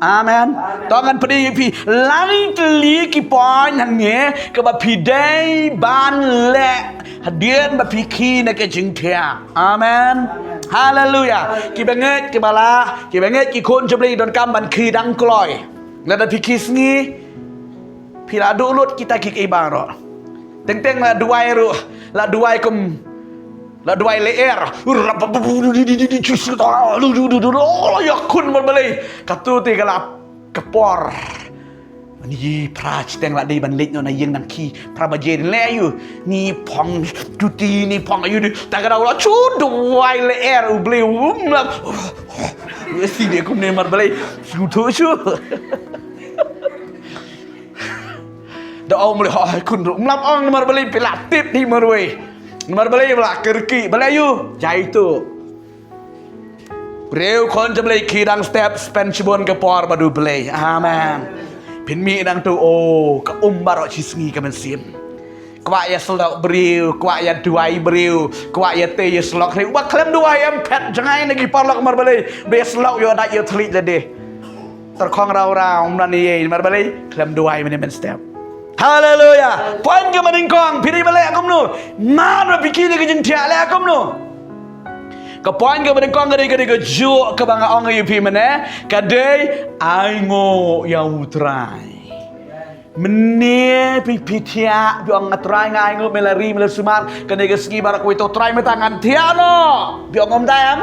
Amen. To ngan pyni ïa phi lai tylli ki point hangne kaba phi dei ban leh hadien ba phi khie na ka jingthiah. Amen. Haleluya. Kiba ngeit kiba lah, kiba ngeit ki khun jong U Blei donkam ban khie dang kloi. Lada phi khie sngi phi la duh lut kita ki kiei baroh. Teng teng la duwai ruh, la duwai kum, la duwai lyer. Ïakhun marbalei. Katu te ka la ka por. Ni phra shiteng la dei ban leit noh na ïing nang khie phra baje leh aïu. Ni phong duty ni phong aïu ni. Ta ka daw la shu duwai lyer U Blei um lam. Wesi de kumne marbalei. Shu tu shu. Da ong marwei, ha, ha, khun ruh. Mlap ong marwei, phi la tip hi marwei. Marwei, phi la kyrkieh, balei ïu, jai tu. Briew khun jong U Blei khie dang step, spend shibun ka por bad U Blei. Amen. Phin mih nangtu, oh, ka um baroh shi sngi ka mynsiem. Kwah ïa syllok briew, kwah ïa duwai briew, kwah ïa tei ïa syllok briew. Ba khlem duwai em phet jngai na ki paralok marwei. Ba ïa syllok ïa dait ïa thylliej lade. Tyrkhong raw raw, um nan ïa, marwei, khlem duwai mynne mynstep. Haleluya. Point kaba nyngkong, phi dei ban leh kumno? Mar ba phi khie da ka jingthiah leh kumno? Ka point kaba nyngkong ka dei, ka dei kajuh kaba nga ong ïa phi mynne, ka dei ai nguh ïa U Trai. Mynne phi, phi thiah, phi ong, Trai nga ai nguh, me la ri, me la sumar, kane ka sngi baroh kawei to Trai mynta ngan thiah noh. Phi ong kumta em?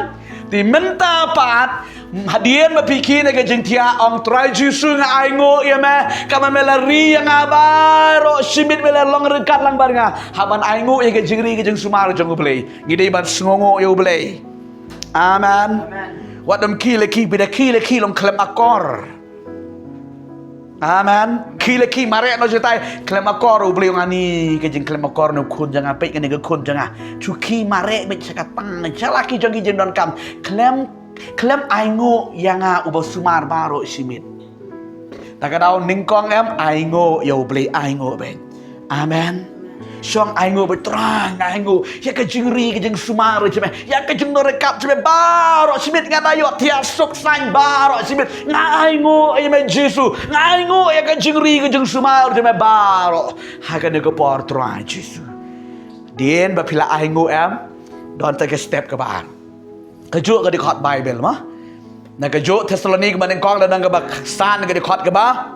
Te mynta pat, hadien ba phi kine ka jingthiah, ong Trai Jisu, nga ainguh ïa me, kaba me la ri ïa nga baroh shimiet, me la long ryngkat lang bad nga. Hap ban ainguh ïa ka jingri ka jingsumar jong U Blei. Ngi dei ban sngewnguh ïa U Blei. Amen. Wat dum khie la khie, phi da khie la khie long khlem akor. Amen. Khie la khie mareh noh shatai, khlem akor. U Blei u ong, ani ka jingkhlem akor na u khun jong nga, peit kane ka khun jong nga. Shu khie mareh beit sha ka tang, sha la ki jong ki jingdonkam. Khlem, khlem ainguh ïa nga uba sumar baroh shimiet. Ta ka daw nyngkong em, ainguh ïa U Blei, ainguh beit. Amen. Shong ainguh beit, Trai, nga ainguh ïa ka jingri ka jingsumar jong me, ïa ka jingdonkam jong me baroh shimiet, nga da ïohthiah suk saiñ baroh shimiet. Nga ainguh ïa me Jisu, nga ainguh ïa ka jingri ka jingsumar jong me baroh ha kane ka por, Trai Jisu. Dien ba phi la ainguh em, don tang ka step kaba ar. Kajuh ka dkhot Baibl mo. Na kajuh Thessaloni kaba nyngkong, lynnong kaba san, ka dkhot kaba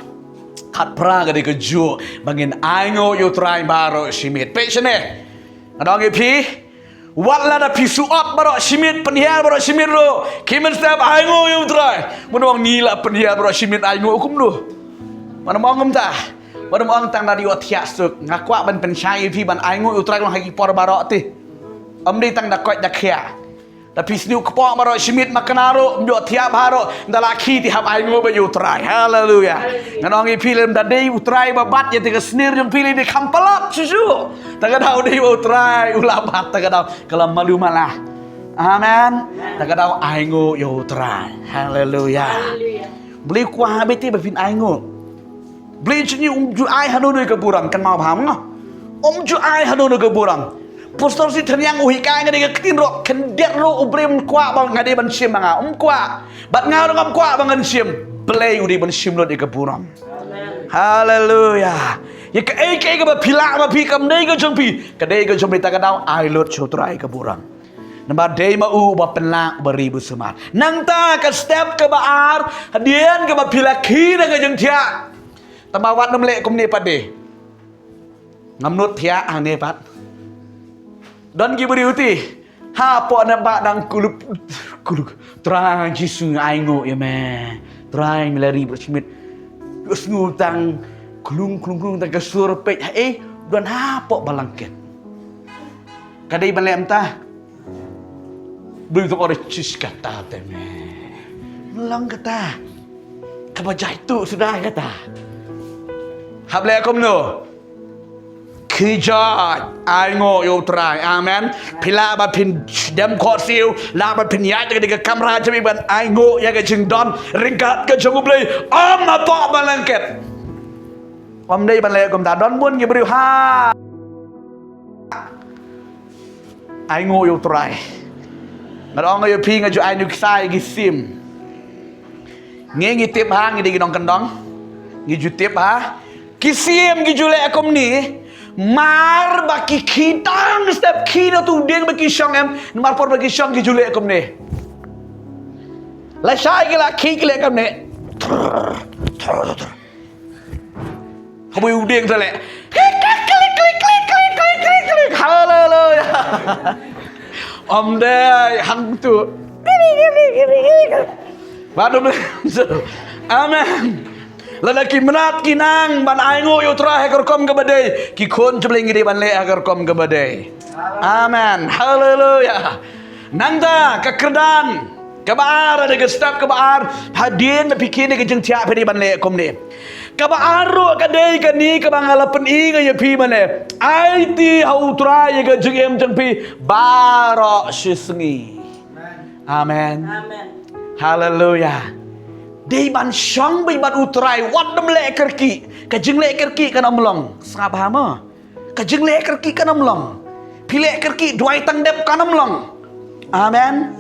khatphra, ka dei kajuh ba ngin ainguh ïa U Trai baroh shimiet. Peit shane. Nga ong ïa phi, wat lada phi shu ot baroh shimiet, pynhiar baroh shimiet ruh, khie mynstep ainguh ïa U Trai. Mano ong ngi la pynhiar baroh shimiet ainguh, kumno? Mano ong kumta? Mano ong tang da ïohthiah suk? Nga kwah ban pynshai ïa phi ban ainguh ïa U Trai long ha ki por baroh te. Ym dei tang da koit da khiah. Da phi sniew kpoh baroh shimiet, makna ruh, ym ïohthiah baroh, da la khie te hap ainguh beit ïa U Trai. Haleluya. Ngan ong ïa phi, lada ym dei U Trai ba bat ïa te ka snier jong phi, lei dei kham palat shuh shuh. Ta ka daw dei U Trai u la bat, ta ka daw ka la malu mala. Amen. Ta ka daw ainguh ïa U Trai. Haleluya. Haleluya. Blei kwah beit te ba phin ainguh. Blei jong ngi um ju ai hano hano ka burom, kynmaw bha mo. Um ju ai hano hano ka burom. Pastor Sitaniang u hikai nga dei ka ktien ruh, khyndiat ruh U Blei um kwah ba nga dei ban shim ma nga, um kwah. Bad nga ruh ngam kwah ba ngan shim. Blei u dei ban shim lut ïa ka burom. Haleluya. Ïa kaei kaei kaba phi lah ma phi, kam dei ka jong phi, ka dei ka jong phi, ta ka daw ai lut sha U Trai ka burom. Namar dei ma u ba pynlah, ba ri, ba sumar. Nangta ka step kaba ar, hadien kaba phi la khie na ka jingthiah. Tangba wat nym leh kumne pat de. Ngam nud thiah hangne pat. Don ki briew te hapoh na ba dang kulup, kulup. Trai Jisu, nga ainguh ïa me. Trai, me la ri baroh shimiet. Ïohsngew tang klung klung klung tang ka sur, peit haei, don hapoh blanket. Ka dei ban leh mynta. Bluetooth ora chis kata te me. Mlong kata. Kaba jai tu sudah kata. Hap leh kumno? Khie jait, ainguh ïa U Trai. Amen. Phi lah ba phin dem khohsiew, lah ba phin ïaid ka dei ka kamra jong phi ban ainguh ïa ka jingdon ryngkat ka jong U Blei. Ym hapoh blanket. Ym dei ban leh kumta, don bun ki briew ha. Ainguh ïa U Trai. Nga ong ïa phi, nga ju ai nuksa ïa ki sim. Ngi ngi tip ha, ngi dei ki nongkyndong. Ngi ju tip ha. Ki sim ki ju leh kumne. Mar ba ki khie tang step, khie na tu dieng ba ki shong em. Mar por ba ki shong ki ju leh kumne. Lashai ki la khie ki leh kumne. Haba u dieng te leh. Klik, klik, klik. Haleluya. Ym dei hangtu. Ba dum. Amen. Lada ki mrad ki nang ban ainguh ïa U Trai ha ka rukom kaba dei, ki khun jong U Blei ngi dei ban leh ha ka rukom kaba dei. Amen. Haleluya. Nangta ka kyrdan kaba ar, da ka step kaba ar, hadien ba phi khie na ka jingthiah phi dei ban leh kumne. Kaba ar ruh ka dei kane kaba nga la pyni nga ïa phi mane. Aiti ha U Trai ïa ka jingim jong phi baroh shi sngi. Amen. Amen. Haleluya. Dei ban shong beit bad U Trai, wat nym leh kyrkieh. Ka jingleh kyrkieh kan ym long. Sngap bha mo. Ka jingleh kyrkieh kan ym long. Phi leh kyrkieh, duwai tang dep, kan ym long. Amen.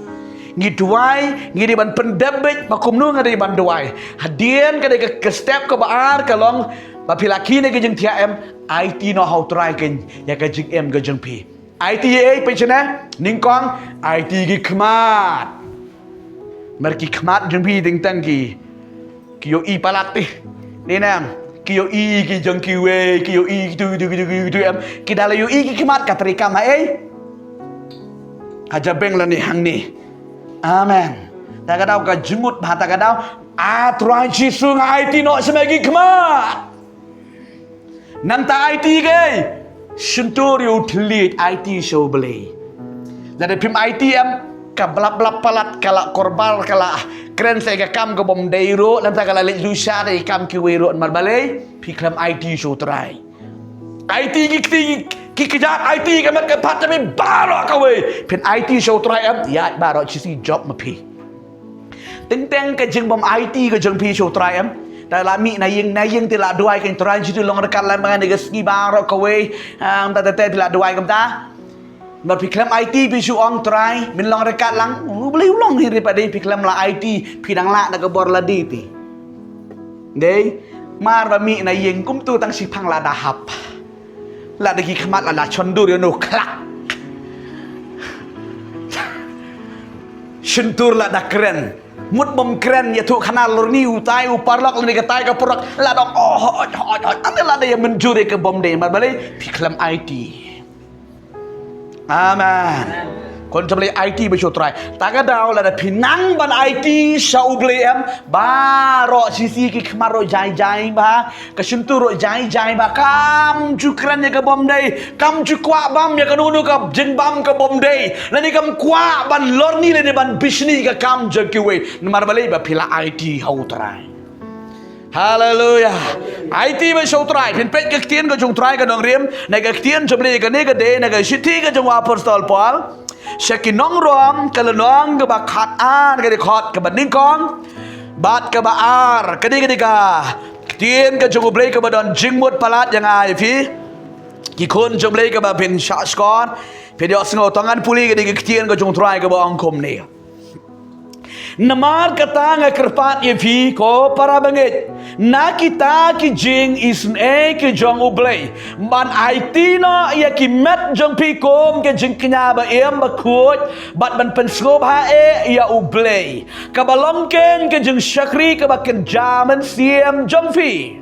Ngi duwai, ngi dei ban pyndep beit ba kumno nga dei ban duwai. Hadien ka dei ka, ka step kaba ar ka long ba phi la khie na ka jingthiah em, aiti noh ha U Trai kein ïa ka jingim ka jong phi. Aiti ei, peit shane, nyngkong, aiti ki khmat. Mar ki khmat jong phi dang tang ki, ki ïohi palat te. Dei ne em, ki ïohi ki jong kiwei, ki ïohi kitu, kitu, kitu, kitu, kitu em. Ki da la ïohi ki khmat, ka trei kam ha ei? Ha jabeng lane hangne. Amen. Ta ka daw ka jingmut bha ta ka daw. A Trai Jisu nga aiti noh sha me ki khmat. Nangta aiti kei. Shyntur ïa u thylliej aiti sha u Blei. Lada phim aiti em ka blap blap palat ka la korbar ka la kren sa ka kam ka bym dei ruh nangta ka la leit lusha da ka kam kiwei ruh namar balei phi khlem aiti sha u Trai. Aiti ki kti ki kjat aiti ka met ka phat ka baroh kawei. Phin aiti sha u Trai em ïa baroh shi sngi jop ma phi. Teng teng ka jingbym aiti ka jong phi sha u Trai em. Ta la mih na ïing na ïing te la duwai ka Trai Jisu long ryngkat lang ma nga ne ka sngi baroh kawei. Am ta te te phi la duwai kumta. Namar phi khlem aiti phi shu ong Trai min long ryngkat lang. U Blei u long hi ri pat dei phi khlem la aiti phi dang lah na ka bor lade te. Dei mar ba mih na ïing kumtu tang shiphang la da hap. Lada ki khmat lada chondur ïa no khlak. Shyntur lada kren. Mut bym kren ïathuh khana lorni utai u paralok lane katai ka paralok lada ong oh hoj hoj hoj ane lada ïa mynjur ïa ka bym dei namar balei phi khlem aiti. Amen. Khun jong U Blei aiti bad sha U Trai. Ta ka daw lada phi nang ban aiti sha U Blei em baroh shisha ki khmat ruh jai jai bha. Ka shyntur ruh jai jai bha kam ju kren ïa ka bym dei kam ju kwah bam ïa kano kano ka jingbam ka bym dei lane kam kwah ban lorni lane ban bishni ka kam jong kiwei namar balei ba phi la aiti ha U Trai. Haleluya. Aiti bad sha U Trai phin peit ka ktien ka jong U Trai ka nongrim na ka ktien jong U Blei kane ka dei na ka shithi ka jong u apostol Paul. Sha ki nong Rom ka lynnong kaba khat ar ka dei khot kaba nyngkong bad kaba ar ka dei ka dei ka ktien ka jong U Blei kaba don jingmut palat ïa nga ïa phi. Ki khun jong U Blei kaba phin shah shkor phin ïohsngew tang ngan pule ka dei ka ktien ka jong U Trai kaba ong kumne. Namar kata nga kyrpad ïa phi ko para bangeit na kita ki jingisynei ki jong U Blei ban aiti noh ïa ki met jong phi kum ka jingkñia ba im ba khuid bad ban pynsngewbha eh ïa U Blei kaba long ken ka jingshakri kaba kynja mynsiem jong phi.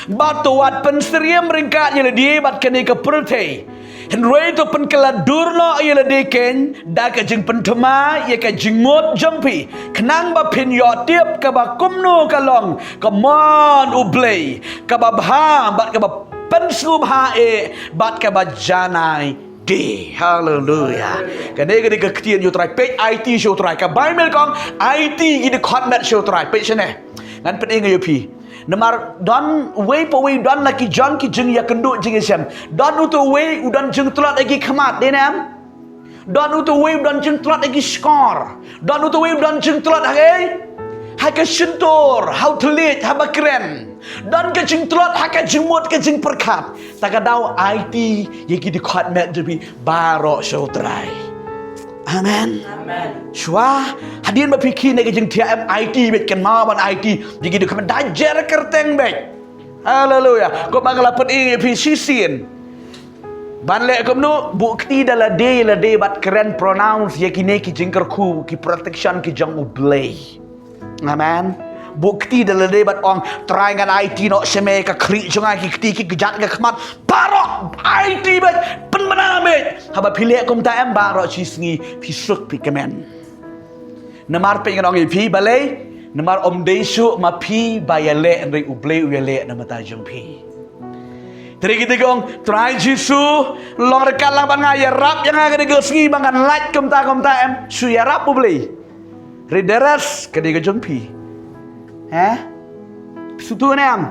Bad to wat pynsyriem ryngkat ïa lade bad kane ka pyrthei. Hynrei to pynkylla dur noh ïa lade ken da ka jingpynthymmai ïa ka jingmut jong phi khnang ba phin ïoh tip kaba kumno ka long ka mon U Blei kaba bha bad kaba pynsngewbha eh bad kaba janai. Di haleluya. Kane ka dei ka ktien ïa U Trai peit aiti sha U Trai ka Baibl ka ong aiti ïa ki dkhot met sha U Trai peit shane. Ngan pyni ïa phi. Namar don uwei pa uwei don la ki jong ki jingïakynduh jingïashem. Don uto uwei u don jingtlot ha ki khmat dei ne em. Don uto uwei u don jingtlot ha ki shkor. Don uto uwei u don jingtlot ha ki ha ka shyntur ha u thylliej ha ba kren. Don ka jingtlot ha ka jingmut ka jingpyrkhat. Ta ka daw aiti ïa ki dkhot met jong phi baroh sha U Trai. Amen. Shuwa hadien ba phi khie na ka jingthiah em aiti bad kynmaw ban aiti ïa ki dkhot met da jer kyrteng bad. Haleluya. Kumba nga la pyni ïa phi shisien. Ban leh kumno buh kti da lade lade bad kren pronounce ïa kine ki jingkyrkhu ki protection ki jong U Blei. Amen. Buh kti da lade bad ong Trai ngan aiti noh sha me ka khlieh jong nga ki kti ki kjat ka khmat baroh aiti bad pynbna bad haba phi leh kumta em baroh shi sngi phi suk phi kmen. Namar peit ngan ong ïa phi balei namar ym dei shuh ma phi ba ïaleh hynrei U Blei u ïaleh na bynta jong phi. Te dei kita ki ong Trai Jisu long ryngkat lang bad nga ïarap ïa nga kane ka sngi ba ngan lait kumta kumta em shu ïarap U Blei. Ri deres ka dei ka jong phi. He? Sutu ne am.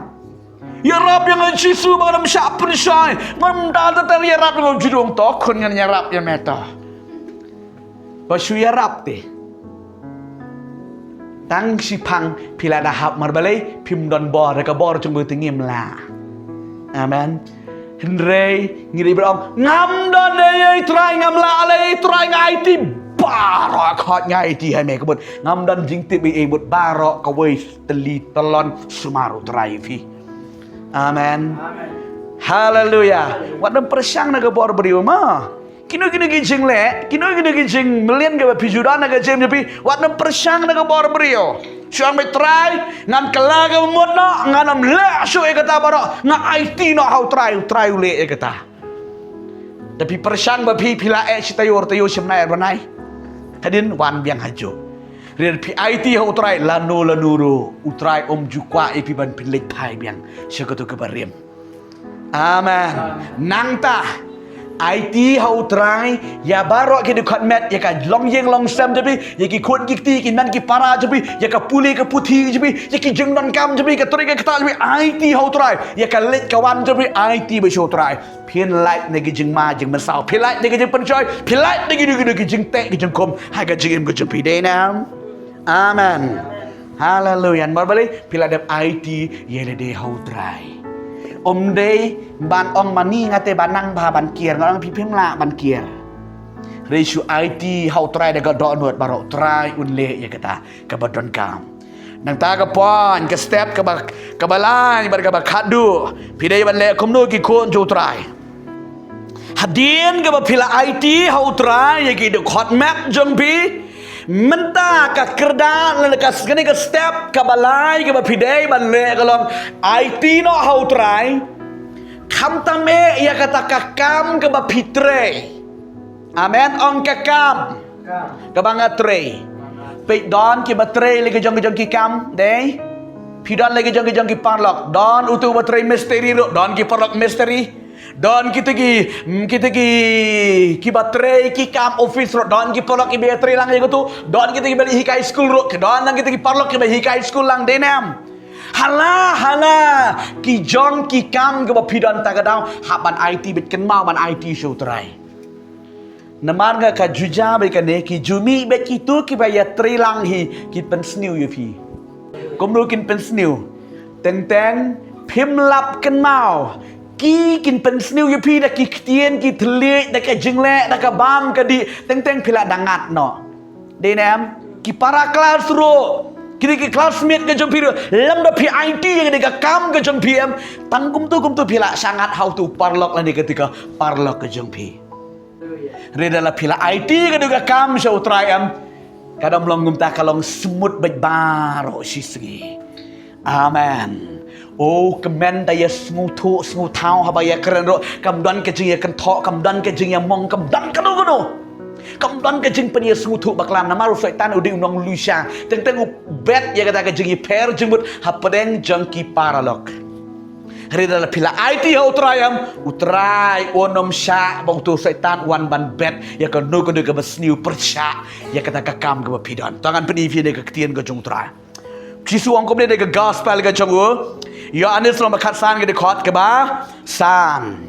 Ïarap ïa nga Jisu ba ngam shah pynshai. Ngam da da da ïarap ïa nga jidong to khun ngan ïarap ïa me to. Ba shu ïarap te. Tang shiphang phi la da hap mar balei phim don bor ka bor jong u te ngim la. Amen. Hynrei ngi dei ba ong ngam don ei ei Trai ngam la lei Trai nga aiti baroh khot nga aiti ha me ka mut ngam don jingtip ei ei mut baroh kawei tylli tyllon sumar U Trai phi. Amen. Haleluya. Wat nym pyrshang na ka bor briew ma. Kino kino ki jingleh, kino kino ki jingmlien kaba phi ju don na ka jingim jong phi, wat nym pyrshang na ka bor briew. Shu ong beit Trai, ngan kylla ka mut noh, ngan ym leh shuh ïa kata baroh, nga aiti noh ha U Trai, U Trai u leh ïa kata. Te phi pyrshang ba phi phi la eh shi taïew ar taïew shi bnai ar bnai. Hadien wan biang hajuh. Hynrei phi aiti ha U Trai lano lano ruh, U Trai um ju kwah ïa phi ban pynleit phai biang sha katu kaba rim. Amen. Nangta aiti ha U Trai ïa baroh ki dkhot met, ïa ka longïing longsem jong phi, ïa ki khun ki kti, ki hynmen ki para jong phi, ïa ka pule ka puthi jong phi, ïa ki jingdonkam jong phi, ka trei ka ktah jong phi, aiti ha U Trai, ïa ka leit ka wan jong phi, aiti beit sha U Trai. Phin lait na ki jingma jingmynsaw, phin lait na ki jingpynshoi, phin lait na ki, na ki, na ki jingteh ki jingkhum ha ka jingim ka jong phi, dei ne em? Amen. Haleluya. Namar balei? Phi la dep aiti ïa lade ha U Trai. Ym dei ban ong mani nga te ba nang bha ban kiar, nga ong phi phim lah ban kiar. Hynrei shu aiti ha U Trai da ka dohnud baroh, U Trai un leh ïa kata kaba donkam. Nangta ka point, ka step kaba, kaba lai bad kaba khatduh, phi dei ban leh kumno ki khun jong U Trai? Hadien kaba phi la aiti ha U Trai ïa ki dkhot met jong phi, mynta ka kyrdan lane ka, kane ka step kaba lai kaba phi dei ban leh ka long aiti noh ha U Trai. Khamtam eh ïa kata ka kam kaba phi trei. Amen. Ong ka kam kaba nga trei. Peit, don kiba trei la ki jong ki jong ki kam, dei? Phi don la ki jong ki jong ki paralok. Don utu ba trei mistri ruh, don ki paralok mistri. Don kita ki, mm, kita ki, kiba trei ki kam office ruh, don ki paralok kiba trei lang ïa katu. Don kita kiba leit hikai skul ruh, don lang kita ki paralok kiba hikai skul lang, dei ne em? Hala hala ki jong ki kam kaba phi don, ta ka daw hap ban aiti beit, kynmaw ban aiti sha U Trai. Namar nga ka ju jia beit kane, ki ju mih beit kitu kiba ïatrei lang hi, kin pynsniew ïa phi. Kumno kin pynsniew? Teng teng phim lap kynmaw. Ki kin pynsniew ïa phi da ki ktien ki thylliej, da ka jingleh, da ka bam ka dih, teng teng phi la dang ngat noh. Dei ne em? Ki para klas ruh, ki dei ki classmate ka jong phi ruh, lymda phi aiti ïa ka dei ka kam ka jong phi em, tang kumtu kumtu phi la shah ngat ha utu u paralok lane kata ka paralok ka jong phi. Hynrei da la phi la aiti ka dei ka kam sha U Trai em, ka dang long kumta, ka long smooth beit baroh shi sngi. Amen. O, kmen da ïa sngewthuh sngewthaw haba ïa kren ruh, kam don ka jingïakynthoh, kam don ka jingïamong, kam don kano kano. Kam don ka jingpynïasngewthuh bakla, namar u Soitan u dei u nonglui sha. Teng teng u bet ïa kata ka jingïapher jingmut hapdeng jong ki paralok. Hynrei da la phi la aiti ha U Trai em, U Trai un ym shah ba utu u Soitan u wan ban bet ïa kano kano kaba sniew pyrshah ïa kata ka kam kaba phi don. To ngan pyni ïa phi na ka ktien ka jong U Trai. Jisu ong kumne na ka gospel ka jong u Ïoannis lynnong ba khatsan ka dkhot kaba san.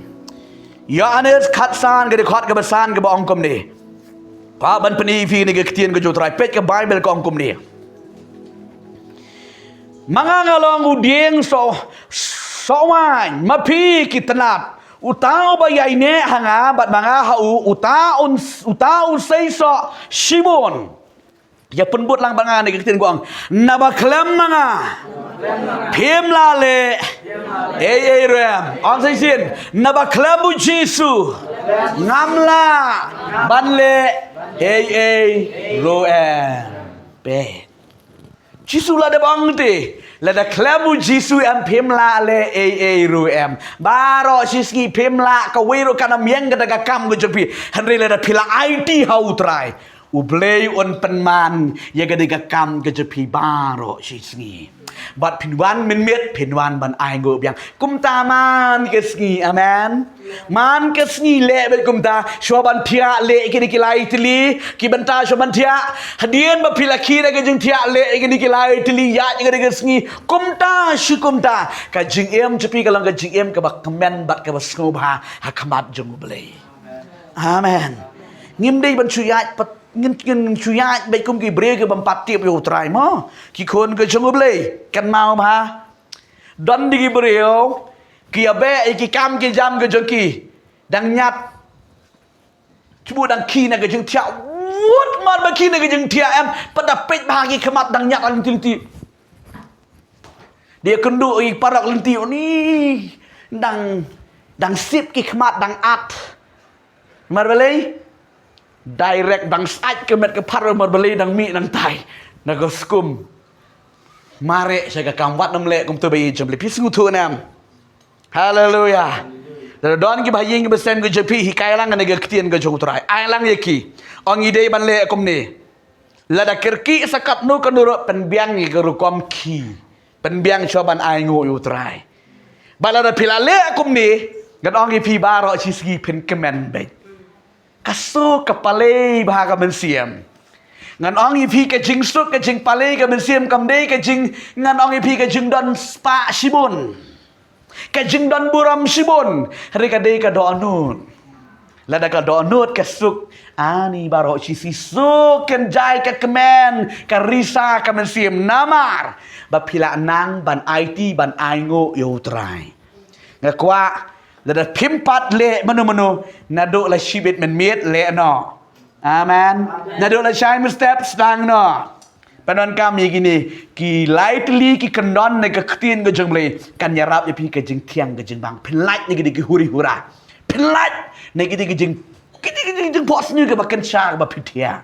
Ïoannis khatsan ka dkhot kaba san kaba ong kumne. Kwah ban pyni ïa phi na ka ktien ka jong U Trai, peit ka Baibl ka ong kumne. Ma nga nga long u dieng soh, soh waiñ, ma phi ki tnat. Uta uba ïaineh ha nga bad ma nga ha u, uta un, uta un sei soh shibun. Ïa pynbud lang bad nga na ka ktien ka ong. Naba khlem ma nga phim lah leh ei ei ruh em. Ong sa shisien, naba khlem u Jisu ngam lah ban leh ei ei ruh em. Peit. Jisu la dep ong te, lada khlem u Jisu em phim lah leh ei ei ruh em. Baroh shi sngi phim lah, kawei ruh kan ym ïeng kata ka kam ka jong phi. Hynrei lada phi la aiti ha U Trai, U Blei un pynman ïa ka dei ka kam ka jong phi baroh shi sngi. Bad phin wan mynmiet, phin wan ban ainguh biang. Kumta man ka sngi, amen. Man ka sngi leh beit kumta, shuwa ban thiah leh kine ki lai tylli, ki bynta shuwa ban thiah. Hadien ba phi la khie da ka jingthiah leh kine ki lai tylli, ïa kine ki sngi. Kumta shi kumta, ka jingim jong phi ka long ka jingim kaba kmen bad kaba sngewbha ha khmat jong U Blei. Amen. Ngim dei ban shu ïaid pat, ngin, ngin shu ïaid beit kum ki briew ki bym pat tip ïa U Trai mo. Ki khun ka jong U Blei, kynmaw bha. Don di ki briew ki ïa beh ïa ki kam ki jam ka jong ki, dang ñiat. Shu dang khie na ka jingthiah, wut mar ba khie na ka jingthiah em, pat da peit bha ki khmat dang ñiat lynti lynti. Dei kynduh ïa ki paralok lynti, uni dang, dang sip ki khmat dang at. Mar balei? Direct dang sait ka met ka phar, mar balei, dang mih nangtai na ka skum. Mareh sha ka kam, wat nym leh kumta ba ïeit jong U Blei. Phi sngewthuh ne em? Haleluya. Lada don kiba ha ïing kiba sem ka jong phi, hikai lang na ka ktien ka jong U Trai. Ai lang ïa ki. Ong, ngi dei ban leh kumne. Lada kyrkieh sa katno katno ruh, pynbiang ïa ka rukom khie. Pynbiang shuwa ban ai nguh ïa u Trai. Bad lada phi la leh kumne, ngan ong ïa phi baroh shi sngi phin kmen beit. Ka suk ka palei bha ka mynsiem. Ngan ong ïa phi ka jingsuk ka jingpalei ka mynsiem kam dei ka jing, ngan ong ïa phi ka jingdon spah shibun. Ka jingdon burom shibun, hynrei ka dei ka dohnud. Lada ka dohnud ka suk, ani baroh shi sngi suk kynjai ka kmen, ka risa ka mynsiem namar ba phi la nang ban aiti ban ai nguh ïa u Trai. Nga kwah, lada phim pat leh mano mano, naduh la shibit mynmiet leh noh. Amen. Naduh la shai mynstep sdang noh. Pyndonkam ïa kine, ki lai tylli ki kyndon na ka ktien ka jong U Blei kan ïarap ïa phi ka jingthiang ka jingbang. Phin lait na kine ki huri hura. Phin lait na kine ki jing, kine ki jing, jingphohsniew kaba kynsha kaba phi thiah.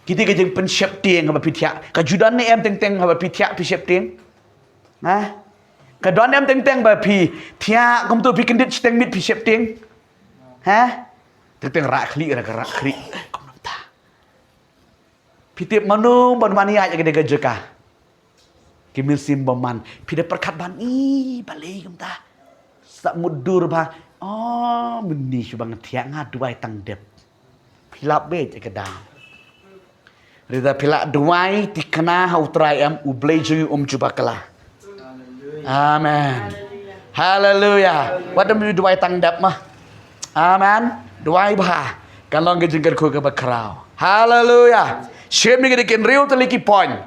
Kine ki jingpynsheptieng kaba phi thiah. Ka ju don ne em teng teng kaba phi thiah phi sheptieng? Ha? Ka don em teng teng ba phi thiah kumto phi kyndit shiteng miet phi sheptieng? Ha? Teng teng rah khlieh, rah, rah khlieh. Kumta. Phi tip mano ban wan ïaid ïa kane ka jaka? Ki mynsiem bymman. Phi da pyrkhat ban, i, balei kumta? Sa mutdur ba, oh, mynne shu ba nga thiah, nga duwai tang dep. Phi lap beit ïa ka daw. Hynrei lada phi la duwai thikna ha u Trai em, U Blei jong ngi um ju bakla. Amen. Haleluya. Wat ym ju duwai tang dep mah. Amen. Duwai bha. Kan long ka jingkyrkhu kaba khraw. Haleluya. Shim ïa kine ki hynriew tylli ki point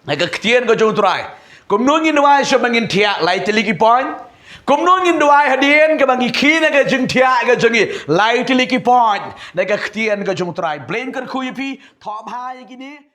na ka ktien ka jong u Trai. Kumno ngin duwai shuwa ba ngin thiah, lai tylli ki point. Kumno ngin duwai hadien kaba ngi khie na ka jingthiah ka jong ngi, lai tylli ki point na ka ktien ka jong u Trai. Blei un kyrkhu ïa phi, thoh bha ïa kine.